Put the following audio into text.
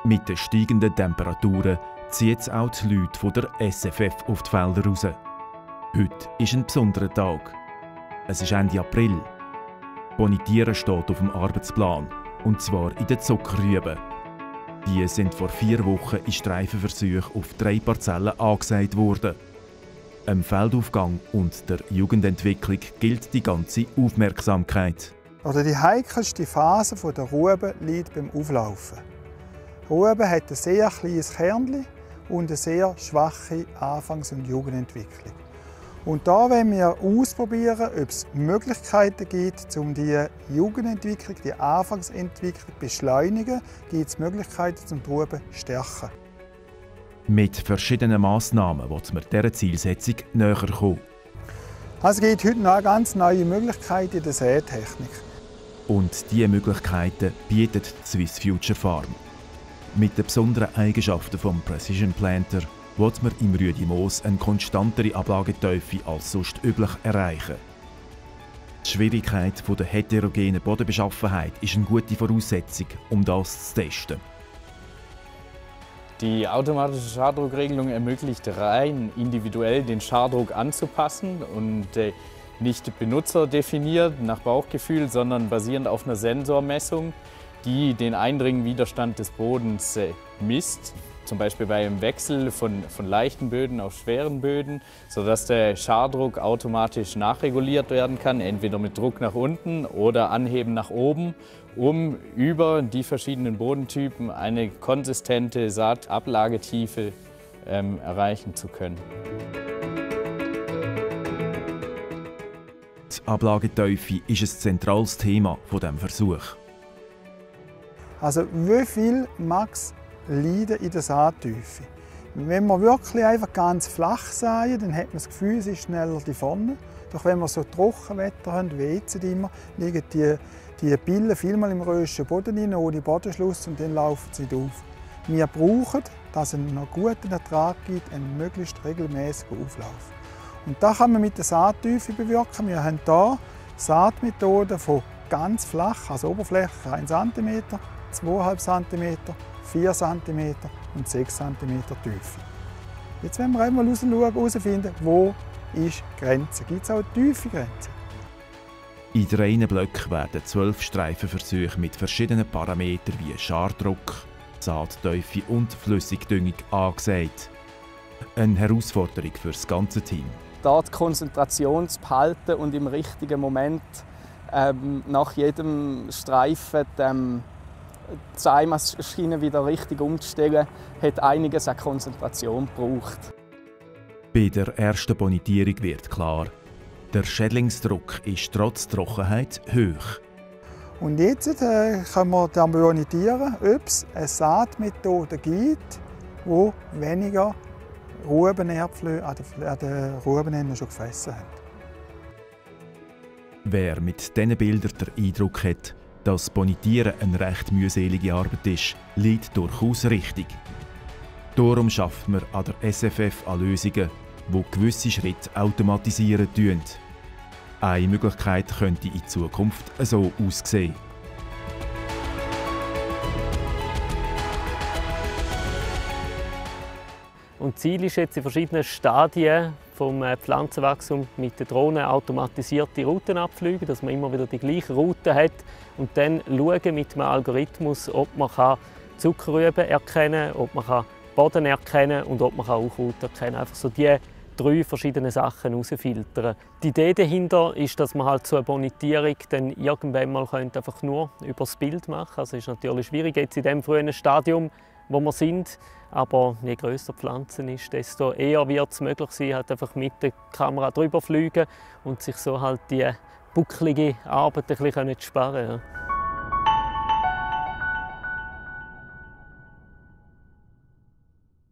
Mit den steigenden Temperaturen zieht es auch die Leute von der SFF auf die Felder raus. Heute ist ein besonderer Tag. Es ist Ende April. Bonitieren steht auf dem Arbeitsplan, und zwar in den Zuckerrüben. Die sind vor 4 Wochen in Streifenversuchen auf 3 Parzellen angesagt worden. Dem Feldaufgang und der Jugendentwicklung gilt die ganze Aufmerksamkeit. Die heikelste Phase der Rübe liegt beim Auflaufen. Die Rübe hat ein sehr kleines Kernchen und eine sehr schwache Anfangs- und Jugendentwicklung. Und da wollen wir ausprobieren, ob es Möglichkeiten gibt, um die Jugendentwicklung, die Anfangsentwicklung zu beschleunigen, gibt es Möglichkeiten, um die Rübe zu stärken. Mit verschiedenen Massnahmen will man dieser Zielsetzung näher kommen. Es gibt heute noch eine ganz neue Möglichkeit in der Sätechnik. Und diese Möglichkeiten bietet die Swiss Future Farm. Mit den besonderen Eigenschaften des Precision Planter will man im Rüdi-Moos eine konstantere Ablagetiefe als sonst üblich erreichen. Die Schwierigkeit der heterogenen Bodenbeschaffenheit ist eine gute Voraussetzung, um das zu testen. Die automatische Schardruckregelung ermöglicht rein individuell den Schardruck anzupassen und nicht benutzerdefiniert nach Bauchgefühl, sondern basierend auf einer Sensormessung, die den Eindringwiderstand des Bodens misst, zum Beispiel bei einem Wechsel von leichten Böden auf schweren Böden, sodass der Schardruck automatisch nachreguliert werden kann, entweder mit Druck nach unten oder Anheben nach oben, um über die verschiedenen Bodentypen eine konsistente Saatablagetiefe erreichen zu können. Die Ablagetiefe ist ein zentrales Thema dieses Versuchs. Also wie viel Max leiden in der Saattiefe? Wenn wir wirklich einfach ganz flach säen, dann hat man das Gefühl, es ist schneller die vorne. Doch wenn wir so Trockenwetter haben, wie jetzt immer, liegen die Pillen vielmal im röschen Boden rein, ohne Bodenschluss, und dann laufen sie auf. Wir brauchen, dass es einen guten Ertrag gibt, einen möglichst regelmäßigen Auflauf. Und das kann man mit der Saattiefe bewirken. Wir haben hier Saatmethoden von ganz flach, also oberflächlich 1 cm, 2,5 cm, 4 cm und 6 cm Tiefe. Jetzt wollen wir einmal herausfinden, wo ist die Grenze. Gibt es auch eine tiefe Grenze? In 3 Blöcken werden 12 Streifenversuche mit verschiedenen Parametern wie Schardruck, Saattiefe und Flüssigdüngung angesagt. Eine Herausforderung für das ganze Team. Da die Konzentration zu behalten und im richtigen Moment nach jedem Streifen die Sämaschine wieder richtig umzustellen, hat einiges an Konzentration gebraucht. Bei der ersten Bonitierung wird klar, der Schädlingsdruck ist trotz Trockenheit hoch. Und jetzt können wir dann bonitieren, ob es eine Saatmethode gibt, die weniger Rubenernpflö an den Rubenenden schon gefressen haben. Wer mit diesen Bildern den Eindruck hat, dass Bonitieren eine recht mühselige Arbeit ist, liegt durchaus richtig. Darum schafft man an der SFF an Lösungen, die gewisse Schritte automatisieren tun. Eine Möglichkeit könnte in Zukunft so aussehen. Und Ziel ist jetzt in verschiedenen Stadien vom Pflanzenwachstum mit der Drohne automatisierte Routen abfliegen, dass man immer wieder die gleiche Route hat und dann schauen mit einem Algorithmus, ob man Zuckerrüben erkennen kann, ob man Boden erkennen kann und ob man auch Unkraut erkennen kann. Einfach so die 3 verschiedene Sachen herausfiltern. Die Idee dahinter ist, dass man halt so eine Bonitierung dann irgendwann mal einfach nur über das Bild machen könnte. Also ist natürlich schwierig jetzt in dem frühen Stadium, wo wir sind. Aber je grösser die Pflanze ist, desto eher wird es möglich sein, halt einfach mit der Kamera drüber fliegen und sich so halt die bucklige Arbeit ein bisschen zu sparen. Ja.